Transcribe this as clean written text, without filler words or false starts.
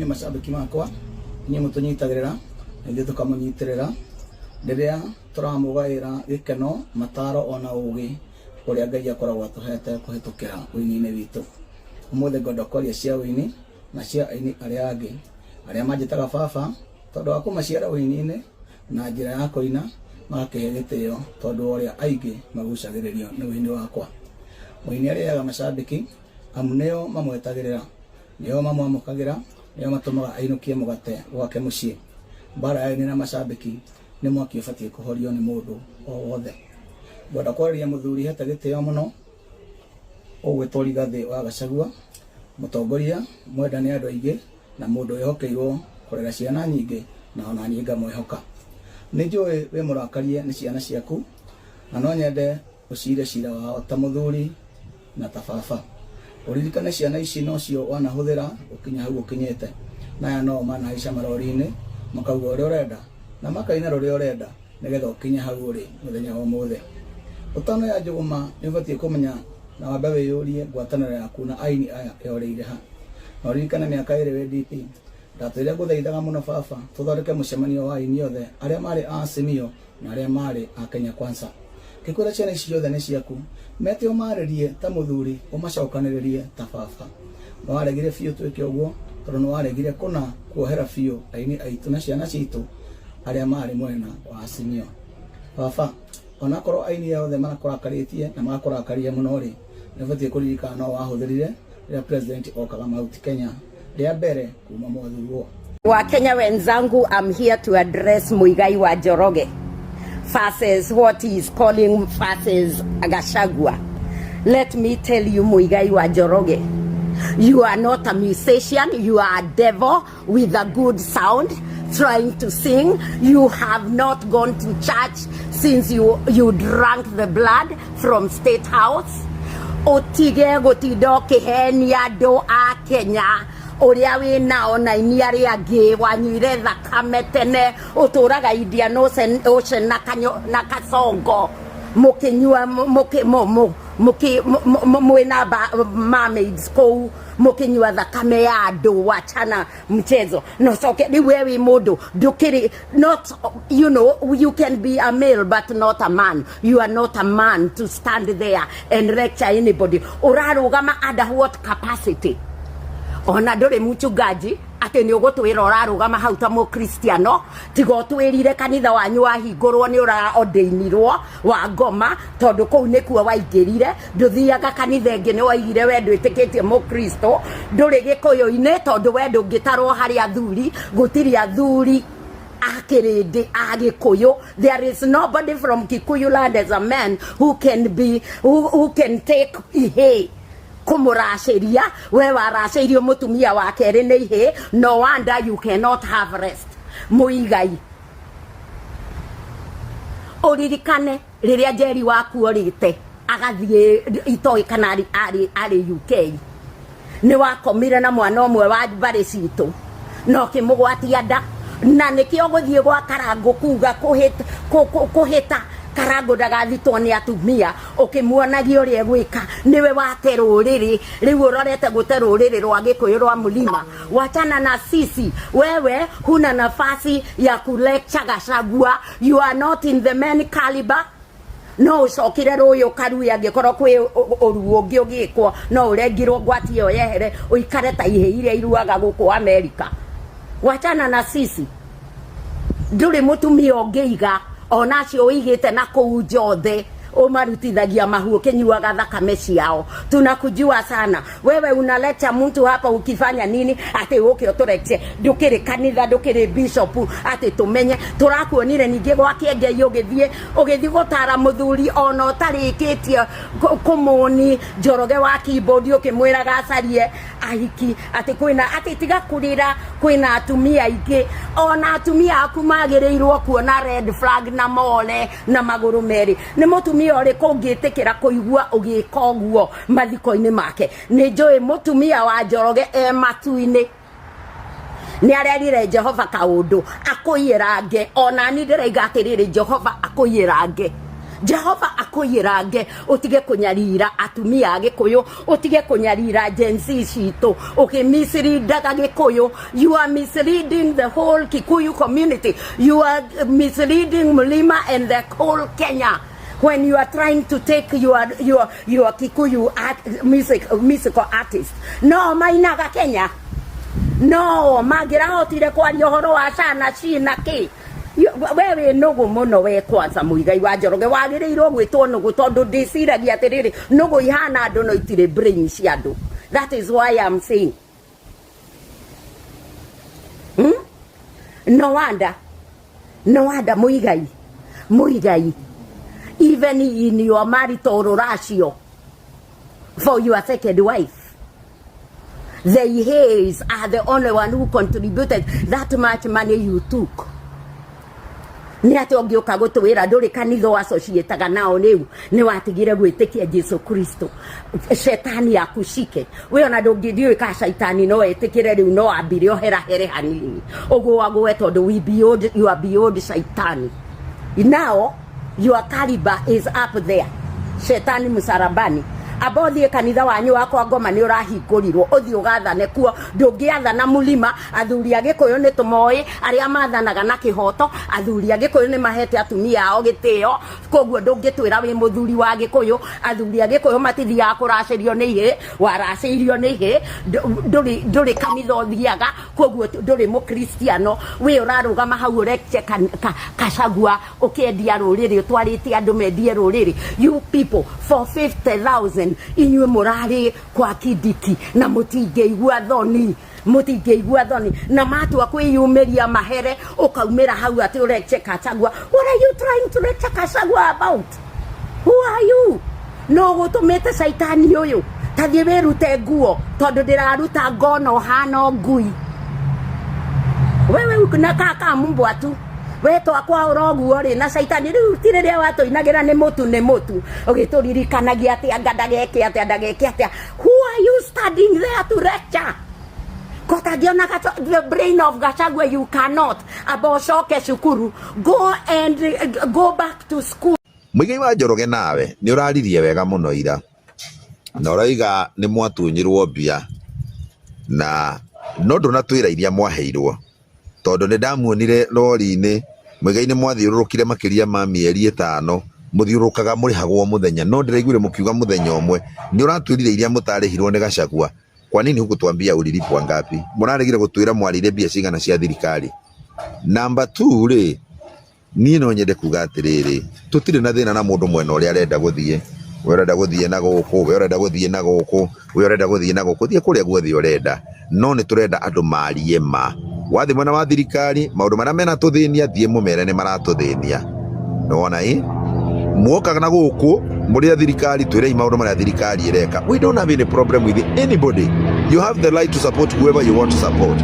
Inyuĩ macambĩki makwa, inyuĩ mũtũnyitagĩrĩra na ithuĩ tũkamũnyitĩrĩra rĩrĩa tũramũgaĩra gĩkeno, mataro ona ũgĩ ũrĩa Ngai akoragwo atũhete kũhĩtũkĩra ũini-inĩ witũ. Ũmũthĩ ngwenda kwaria cia ũini na cia aini arĩa angĩ arĩa manjĩtaga baba tondũ wa kũmaciara ũini-inĩ na njĩra ya kũina magakĩhe gĩtĩo tondũ wa ũrĩa aingĩ magucagĩrĩrio nĩ ũini wakwa. Mũini arĩaga macambĩki amu nĩo mamwetagĩrĩra, nĩo mamwamũkagĩra, nĩo matũmaga ainũkie mũgate gwake mũciĩ. Mbara ya aini na macambĩki nĩ mwaki ũbatiĩ kũhorio nĩ mũndũ o wothe. Ngwenda kwarĩria mũthuri hete gĩtĩo mũno ũgwĩtwo Rigathĩ wa Gachagua, mũtongoria mwenda nĩ andũ aingĩ na mũndũ wĩhokeirwo kũrera ciana nyingĩ na ona niĩ ngamwĩhoka. Nĩ njũĩ wĩ mũrakarie nĩ ciana ciaku na no nyende ũcire cira wao ta mũthuri na ta baba. Ũririkane ciana ici nocio wanahũthĩra gũkinya hau ũkinyĩte. Na aya noo manahaica marori-inĩ makauga ũrĩa ũrenda na makaina rũrĩa ũrenda nĩgetha ũkinye hau ũrĩ mũthenya wa ũmũthĩ. Ũtanoya njũgũma nĩ ũbatiĩ kũmenya na wambe wĩyũrie ngwatanĩro yaku na aini aya yorĩire ha. Na ũririkane mĩaka ĩrĩ wĩ DP ndatũire ngũthaithaga mũno baba tũthondeke mũcemanio wa aini othe arĩa marĩ a Azimio na arĩa marĩ a Kenya Kwanza. Ngĩkwĩra ciana ici ciothe nĩ ciaku, mete ũmarĩrie ta mũthuri, ũmacokanĩrĩrie ta baba. Nĩ waregire biũ twĩke ũguo tondũ nĩ waregire kũna kuohera biũ aini aitũ na ciana citũ arĩa marĩ mwena wa Azimio. Baba, onakorwo aini aya othe marakũrakarĩtie na magakũrakaria mũno-rĩ, nĩ ũbatiĩ kũririkana no wahũthĩrire rĩrĩa president okaga Mount Kenya rĩa mbere kuma mwathurwo. Wakenya wenzangu, I'm here to address Muigai wa Njoroge versus what he is calling versus Gachagua. Let me tell you, Muigai wa Njoroge, you are not a musician, you are a devil with a good sound trying to sing. You have not gone to church since you drank the blood from State House. Utige gutinda ukihenia andu a Kenya uria wi nao na ini aria angi wanyuire thakame tene uturaga Indian Ocean, Ocean na, kanyo, na kasongo mukinyua muki mu mu muki mwina mermaids kuu mukinyua thakame ya andu wachana mchezo no coke riu we wi mundu ndukiri not you know you can be a male but not a man. You are not a man to stand there and lecture anybody. Urarugama under what capacity? Ona nduri mchungaji atä nä å gå twä ra å rarå hau ta må kristiano tiga å twä rire kanitha wanyu wahingå nä å raordeinirwo wa ngoma tondå kå u nä kuo waingä rire ndå thiaga kanitha ä ngä nä waigire we ndwä tä kä tie må kristo ndå rä gä kå yå-inä tondå we ndå ngä tarwo harä athuri gå tirä athuri a kĩrĩndĩ a Gĩkũyũ. There is nobody from Kikuyu land as a man who can be who can take ihĩ kũmũracĩria. We waracĩirio mũtumia wa kerĩ nĩ ihĩ. No wonder you cannot have rest. Mũigai, ũririkane rĩrĩa Njeri waku orĩte agathiĩ itoĩ kana arĩ, arĩ, arĩ UK, nĩ wakomire na mwana ũmwe wa mbarĩ citũ na ũkĩmũgwatia nda, na nĩkĩo gũthiĩ gwa Karangũ kuga kũhĩta Karangũ ndagathitwo nĩ atumia, ũkĩmuonagia ũrĩa egwĩka. Nĩwe wate rũrĩrĩ rĩu ũrorete gũte rũrĩrĩ rwa Gĩkũyũ rwa Mũlima. Wachana na sisi, wewe huna nafasi ya kulecture Gachagua, you are not in the man caliber. No ũcokire rũĩ ũkarue angĩkorwo kwĩ ũruo ũngĩ ũgĩkwo, no ũrengirwo ngwati ĩyo yehere ũikare ta ihĩ iria iruaga gũkũ Amerika. Wachana na sisi, ndũrĩ mũtumia ũngĩiga ona acio ũigĩte na kũu njothe ũmarutithagia mahu ũkĩnyuaga thakame ciao. Tunakujua sana wewe, unaleta mtu hapa ukifanya nini atĩ ũke ũtũrekce? Ndũkĩrĩ kanitha, ndũkĩrĩ bishop atĩ tũmenye. Tũrakuonire ningĩ gwa Kĩengei ũgĩthiĩ ũgĩthiĩ gũtara mũthuri ona ũtarĩkĩtie kũmũni Njoroge wa keyboard, ũkĩmwĩraga acarie ahiki atĩ kwĩna atĩ tiga kũrĩra kwĩna atumia aingĩ. Ona atumia aku magĩrĩirwo kuona red flag na more na magũrũ merĩ. Nĩ mũtumia ũrĩkũ ũngĩtĩkĩra kũigua ũgĩka ũguo mathiko-inĩ make? Nĩ njũĩ mũtumia wa Njoroge e matu-inĩ nĩ arerire Jehova kaũndũ akũiyĩrange. Ona ni ndĩraiga atĩrĩrĩ, Jehova akũiyĩrange. Jehova akũirange ũtige kũnyarira atumia a Gĩkũyũ, ũtige kũnyarira Gen Z citũ ũkĩmisleadaga Gĩkũyũ. You are misleading the whole Kikuyu community. You are misleading Mlima and the whole Kenya when you are trying to take your Kikuyu art, musical artist. No mainaga Kenya, no mangĩrahotire kwaria ũhoro wa cana cina kĩ. We wĩ nũgũ mũno we. Kwanza Muigai wa Njoroge wagĩrĩirwo gwĩtwo nũgũ, tondũ ndĩciragia atĩrĩrĩ, nũgũ ihana andũ no itirĩ brain cia andũ. That is why I'm saying, No wonder, no wonder Muigai, Muigai, even in your marital ratio for your second wife, the Ihĩs are the only one who contributed that much money you took. Nĩ atĩ ũngĩũka gũtwĩra ndũrĩ kanitha ũassociataga nao, rĩu nĩ watigire gwĩtĩkia Jesu Kristo, shetani akushike we. Ona ndũngĩthiĩ ka shaitani no etĩkĩre rĩu, no ambire oherahere hanini ũguo agwe, tondũ we beyond, you are beyond shaitani now. Your caliber is up there, shetani msalabani. Amba ũthiĩ kanitha wanyu wa kwa ngoma nĩ ũrahingũrirwo, ũthiĩ ũgathane kuo. Ndũngĩathana mũlima. Athuri a Gĩkũyũ nĩ tũmoĩ arĩa mathanaga na kĩhoto. Athuri a Gĩkũyũ nĩ mahete atumia ao gĩtĩo, koguo ndũngĩtwĩra wĩ mũthuri wa Gĩkũyũ. Athuri a Gĩkũyũ matithiaga kũracĩrio nĩ ihĩ, waracĩirio nĩ ihĩ. Ndũrĩ kanitha ũthiaga, koguo ndũrĩ mũkristiano. Wĩ ũrarũgama hau ũreche Kacagua ũkĩendia rũrĩrĩ, ũtwarĩte andũ mendie rũrĩrĩ. You people, for 50,000 inyuĩ mũrarĩ kwa Kindiki na mũtingĩigua thoni, mũtingĩigua thoni. Na matua kwĩyumĩria mahere, ũkaumĩra hau atĩ ũreche Kacagua. What are you trying to lecture Kacagua about? Who are you? No gũtũmĩte caitani ũyũ tathiĩ wĩrute nguo, tondũ ndĩraruta ngono hano ngui wewe na kaka mbwa tu we twakwaũra ũguo rĩ na caitani. Rĩu ti rĩrĩa watũinagĩra nĩ mũtu, nĩ mũtu ũgĩtũririkanagia atĩ anga ndageke atĩa, ndageke atĩa. Who are you standing there to lecture? Kotangĩona the brain of Gachagua, you cannot. Amba ũcoke cukuru, go and go back to school. Muigai wa Njoroge, nawe nĩ ũraririe wega mũno ira na ũroiga nĩ mwatunyirwo mbia, na no ndũnatwĩra iria mwaheirwo, tondũ nĩ ndamuonire rori-inĩ. Muigai, nĩ mwathiũrũrũkire makĩria ma mĩeri 5 mũthiũrũrũkaga, mũrĩhagwo mũthenya, no ndĩraiguire mũkiuga mũthenya ũmwe. Nĩ ũratwĩrire iria mũtarĩhirwo nĩ Gachagua. Kwa nini hukutuambia ulilipwa ngapi? Mũraregire gũtwĩra mwarĩire mbia cigana cia thirikari. Number 2 rĩ, niĩ no nyende kuga atĩrĩrĩ, tũtirĩ na thĩna na mũndũ mwena ũrĩa arenda gũthiĩ. We ũrenda gũthiĩ na gũkũ, we ũrenda gũthiĩ na gũkũ, we ũrenda gũthiĩ na gũkũ, thiĩ kũrĩa guothe ũrenda, no nĩ tũrenda andũ marie ma. Wathiĩ mwena wa thirikari, maũndũ marĩa mena tũthĩnia, thiĩ mũmere nĩ maratũthĩnia. Nĩwona ĩ muokaga na gũkũ mũrĩ a thirikari, twĩrei maũndũ marĩa thirikari ĩreka. We don't have any problem with anybody. You have the right to support whoever you want to support.